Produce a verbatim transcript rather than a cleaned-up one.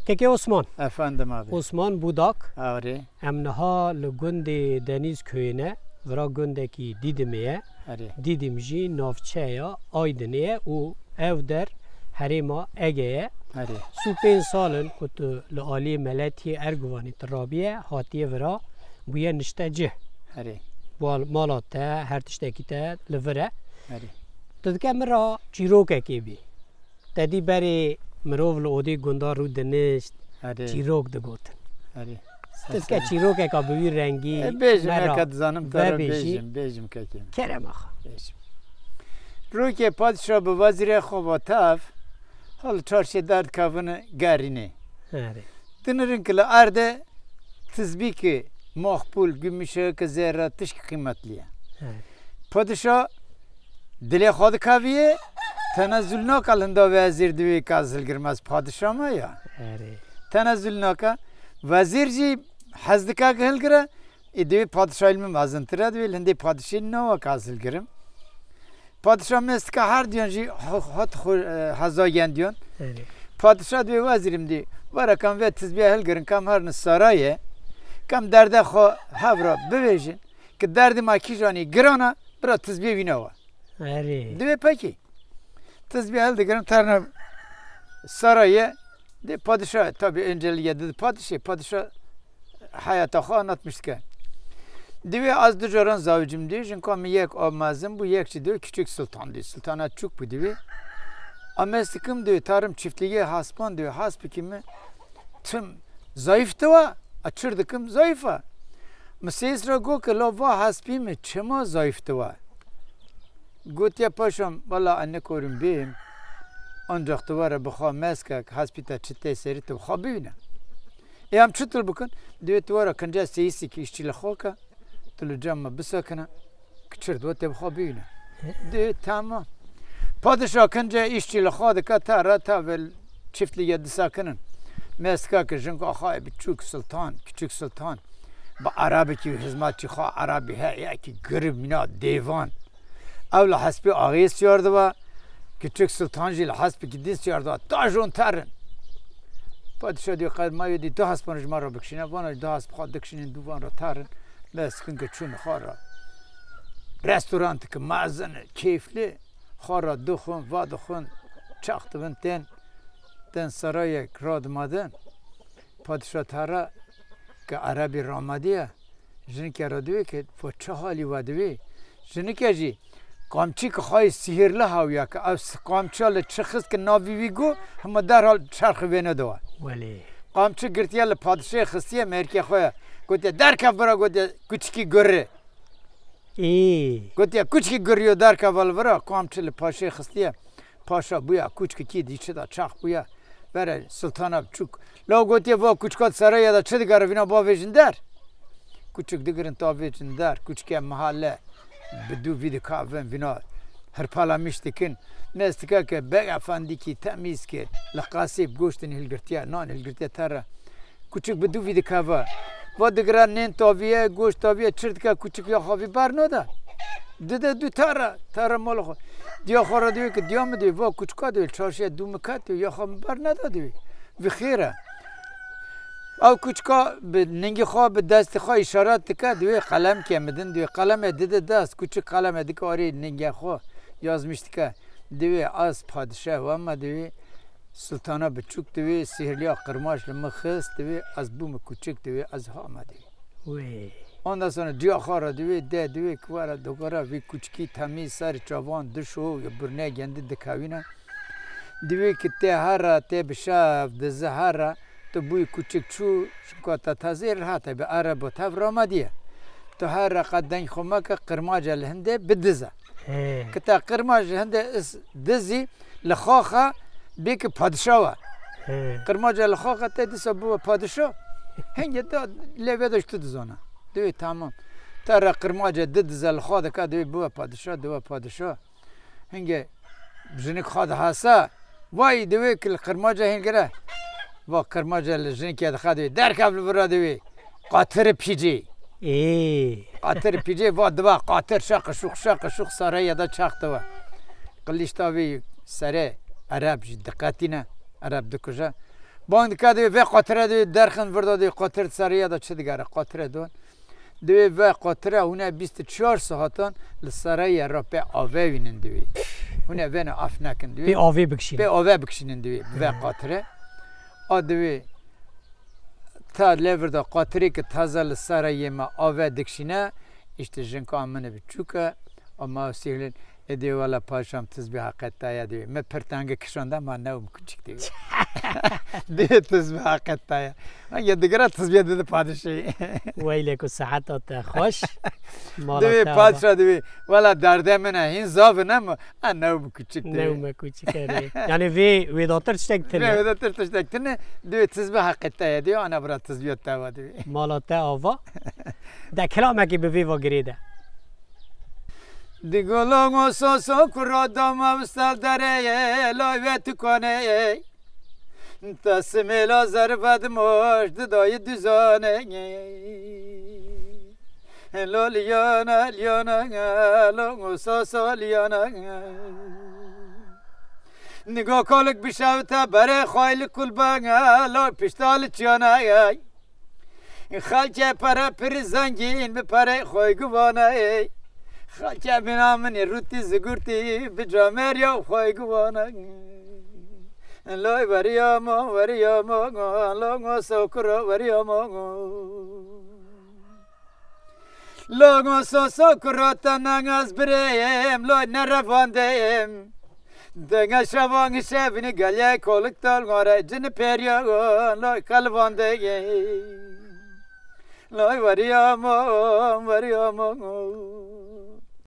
Kekê Osman. Efendim abi. Osman Budak. Arê. Em niha li gundê Denîzköyê ne, vira gundekî Dîdimê ye. Arê. Dîdim jî navçeya Aydinê ye û ev der herêma Ege ye. Arê. Sî û pênc sal in ku tu li aliyê Meletiyê Erguvanê tu rabiye, hatiye vira bûye niştecih. Arê. Wal-, mala te, her tiştekî te li vir e. Arê. Tu dike min ra çîrokekê bî. Te dî berê mirov li odê gunda rû dinişt, Erê. Çîrok digotin. Erê. Tu dike çîrokeka bi wî rengî E, bêjim, me ra eka dizanim te re vebêjî. Bêjim, bêjim kekê min. Kerema xwe. Bêjim. Rokê padşa bi wezîrê xwe ve tev hal çarşê derdikevin gerînê. Erê. Dinirin ki li erdê tizbîkê maxbûl, gümüşe ki zêre tişkî qîmetlî ye. Erê. Padişa dilê xwe dikeviyê, tenezul nake li hinda wezîr diwê ka ez hilgirim, ez padişa me ya. Erê. Tenezul nake. Wezîr jî hez dike ki hilgire, ê divê padişayî li min mezintir e, divê li hindê padişê nawe ka ez hilgirim. Padişa mêz dike her diyan jî ha-, hat xwe, e, heza yendiyan. Erê. Padişa divê wezîrim dî, were kam vê tizbiya hilgirin, kam herin sarayê, kam derdê xwe hev ra bibêjin. Ki derdê ma kîjanî giran e, bira tizbiyê wî nawe. Erê. Divê pekî. Tizbiyê hildigirin, terne sarayê, dê padişa, tabî, öncelî ye didi padişê, padişa heyata xwe anlatmiş dike. Divê ez du caran zawicim dî, jinka min yek a mezin bû, yek jî divê küçük sultan dî. Sultana çûk bû divê. Amez dikim divê, tarim çiftliğe haspan divê, haspikî min tim zayıf diwa, a çir dikim zayıf a. Min sêz ra got ki, la va hespî min çima zayıf diwa? Gotiye paşam, wela ez nikorim bêm, ancak tu were bi xwe mez ke, hespî te çi tê serî tu bi xwe bibîne. Ê em çitur bikin? Divê tu were kince seyîsî ki îşçî li xwe ke, tu li cem me bisekine, ki çir diwa tê bi xwe bibîne. Divê tamam. Padişa kince îşçî li xwe dike, ta re ta vê çiftliğe disekinin. Mêstika ki jinka xwe bi çûk sultan, küçük sultan, bi erebekî hizmetçî xwe erebî he, yekî girî mîna dêvan. Ew li hespê axê siyar dibe, küçük sultan jî li hespekî din siyar dibe. Ta jon terin. Padişa diyor, qed ma yê dî du hespan ji me re bikişîne, vana jî du hesp xwe dikişînin, du van re terin. Mêstikin ki çûn xwe re. Restorantik mezin, keyfli. Xwe re dixwin, va dixwin, çax dibin tên, tên serayek radimadin. Padişa tara ke erebî ramadiye, jinike re diwê ke vo çi halî we diwê. Jinike jî qamçî ki xayî sihirli hawiya ke ev s-, qamçiya li çi xist ki navî wî got, hema derhal çerxî wêne diwa. Welê. Qamçi girtiye li padişê xistiye mêrkê xwe ye. Gotiye, derkev bira, gotiye, kuçikî gurri. Ê. Gotiye, kuçikî gurriyo derkeve li vira, qamçi li paşê xistiye. Paşa bûya kuçkikî dî çi da çax bûya. Vere sultana biçûk. Law gotiye, va kuçka di seraya da çi digere vîna bavêjin der. Kuçik digirin tavêjin der. Kuçke mihale bi dû vî dikavin vîna hirpala miş dikin. Mêstika ke beg efendîkî temîz ke li qasî bi goştin hilgirtiye, nan hilgirtiye tere. Kuçik bi dû vî dikeve. Va digire nên taviye, goşt taviye, çir dike, kuçik ya xwe vî bernade. Dide dû tere, tere mala xwe. Diya xwe re diwê ki diya min diwê, va kuçika diwê, çarşiya dû min ket diwê, ya xwe min bernada diwê. Vî xêr e. Ew kuçika bi ningî xwe, bi destê xwe îşaret dike, diwê qelemkê min din diwê, qeleme dide dest, kuçik qeleme dike arê ningê xwe yazmiş dike. Diwê ez padişah weme diwê, Sultana biçûk divê sihirliya qirmaç li min xist, divê ez bûme kuçik, divê ez hame divê. Wê. Ondan sonra ciya xwe re divê, de divê ki were dogara vî kuçikî temî ser çavan dişo, ya burne gendi dikewîne. Divê ki tê here, tê bi şev, dizi here, tu bûyî kuçik çû, çunka te tezê rehet e, bi erebo tev ramediye. Tu here qe deng xwe meke, qirmace li hindê bidize. He. Ki te qirmac li hindê is dizî, li xaxa bê ki padişa we. He. Qirmaca li xaxa te dîsa bibe padişa. Hingê da lê vê de ji tu dizana. Divê tamam. Te re qirmaca di dize li xwe dike, divê bibe padişa, dibe padişa. Hingê jinik xwe dihese, vay divê ki li qirmaca hingire. Va qirmaca li jinikê dixe divê, derkev li vira divê. Qatir pîcê. Ê. Qatir pîcê va diba, qatir şaqi şuq, şaqi şuq saraya da çax diba. Qilîş tavî serê Ereb jî diqetîne, Ereb dikuje. Bang dike divê vê qatire divê derxin virda divê qatir di serê ya de çi digere qatire don. Divê vê qatire hûne bîst û çar saetan li serê ya re pê avê wînin divê. Hûne vêne af nekin divê. Pê avê bikişînin. Pê avê bikişînin divê vê qatire. A divê ta lê virda qatirê ki taze li serê yê me avê dikişîne, îşte jinka min biçûk e, ama sîhlin, ê dê wela paşam tizbî heqet te ye divê. Me pir tenge kişanda ma newm kuçik divê. Divê tizbî heqet te ye. Ha, ya digera tizbîye dide padişê. Weylek û seheta te xweş. Mala Divê te ava. Padişa divê. Wela derdê min e, hîn zav in ama a newm kuçik divê. Newme kuçik erê. Yani vê wêdatir tiştek tine. Vê wêdatir tiştek tine. Divê tizbî heqet te ye divê. Ana bira tizbîya te va divê. Mala te ava. De kelamekî bi vê va girê de. Di gulong o soso kuro dama ustal dereye loy ve tukone. Tasimê la zerve di moş di dayî duzane. Lo liyana liyana lo soso liyana. Nigo kolik bişewte berê xwayli kulbana lo pişta li çiyana. Xelke pere pir zengîn bi perê xwe givane. Xelke bina min ê rûtî zigurtî bi camêriya xwe givane. Lay veriya ma, veriya ma, la ma sokura veriya ma. La ma so sokura te nangaz birêm, lay nerevandêm. Denge şevan şevini gelye kolik tal ngare cini periya, lay kalvandêm. Lay veriya ma, veriya ma.